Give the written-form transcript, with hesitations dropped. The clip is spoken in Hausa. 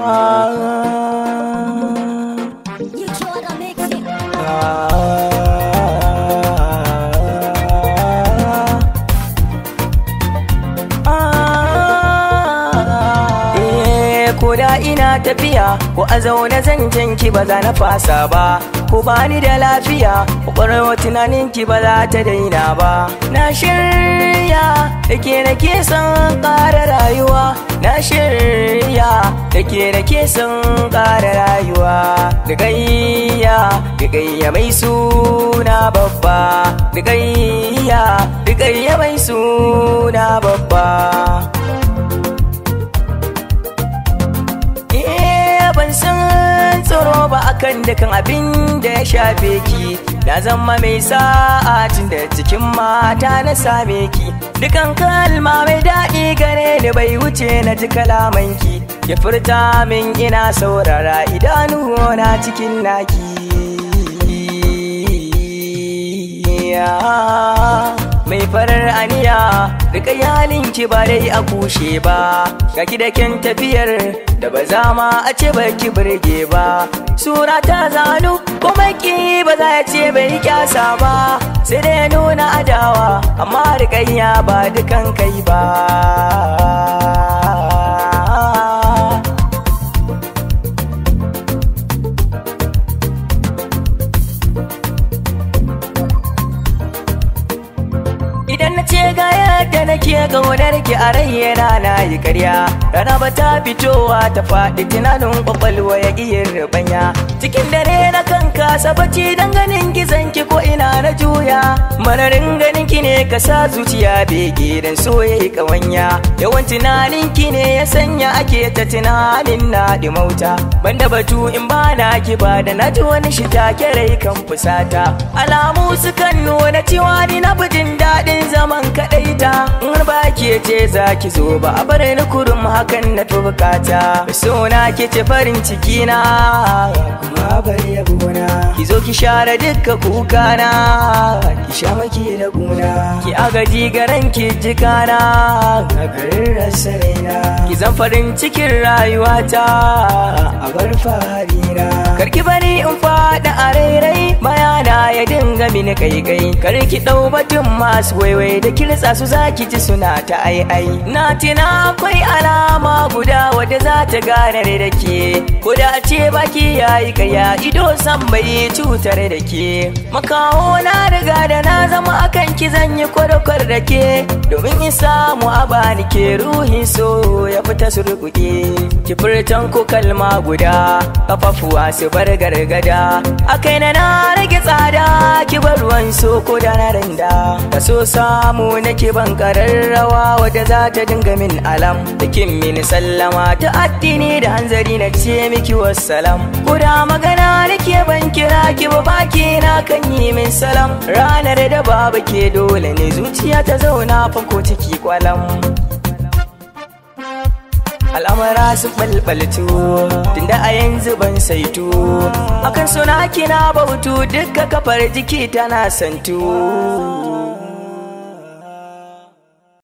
You try to mix it. Ko da ina tafiya ko a zaune zancen ki ba za na fasa ba, ko bani da lafiya ƙwarewa tunanin ki ba za ta daina ba. Na shirya da ke nake son ƙara rayuwa, na shirya da ke nake son ƙara rayuwa. Rigayya, rigayya mai suna babba, rigayya, rigayya mai suna babba. Ban san tsoro ba akan dukan abin da ya shafe ki, na zama mai sa'a tun da cikin mata na same ki. Dukan kalma mai daɗi gare ni bai wuce na ji kalamanki, ya furta min ina saurara idanu na cikin naki. Mai farar aniya, rika yalinki ba dai a kushe ba, ga ki da kyan tafiyar da ba za ma a ce ba ki burge ba. Sura ta zanu kuma ki ba za ya ce bai kyasa ba, sai dai ya nuna adawa amma rikayya ba dukan kai ba. Idan na ce ga yadda nake ƙaunar ki a rai yana na yi ƙarya, rana ba ta fitowa ta faɗi tunanin ƙwaƙwalwa ya ƙi yin rubanya. Cikin dare na kan kasa bacci don ganin gizon ki ko ina na juya, mararin ganin ki ne ka sa zuciya bege don so ya yi ƙawanya. Yawan tunanin ki ne ya sanya ake ta tunanin na ɗimauta, banda batu in ba na ki ba da na ji wani shi take rai kan fusata. Alamu sukan nuna cewa ni na fi jin daɗin zaman kaɗaita, in ba ke ce za ki zo ba a bar ni kurum hakan na fi bukata. So na ke ce farin ciki na kuma bari yabona, ki zo ki share dukka kuka na, ki sha maki da guna, ki agaji garan ki jikana a garin rasa raina, ki zan farin cikin rayuwata a bar farina. Karki bari in faɗa a rairai bayana ya dinga mini kaikai, karki ɗau batun masu waiwai da kirtsa su zaki ji suna ta ai ai. Na tina akwai alama guda wadda za ta gane da ke, ko da ce baki yayi kaya ido san bai cutar da ke. Makaho na riga da na zama akan ki zan yi kwarkwar da ke, domin in samu a bani ke ruhin so ya fita surkuke. Ki furtan ko kalma guda kafafuwa su bar gargada, akai na na rage tsada ki bar ruwan so ko da na randa. Ka so samu nake ban kararrawa wadda za ta dinga min alam, da kin mini sallama ta addini da hanzari na ce miki wassalam. Ko da magana nake ban kira ki ba baki na kan yi min salam, ranar da babu ke dole ne zuciya ta zauna fanko ciki kwalam. Al'amara sun balbaltu tunda a yanzu ban saitu, akan suna kina bautu duka kafar jiki tana santu.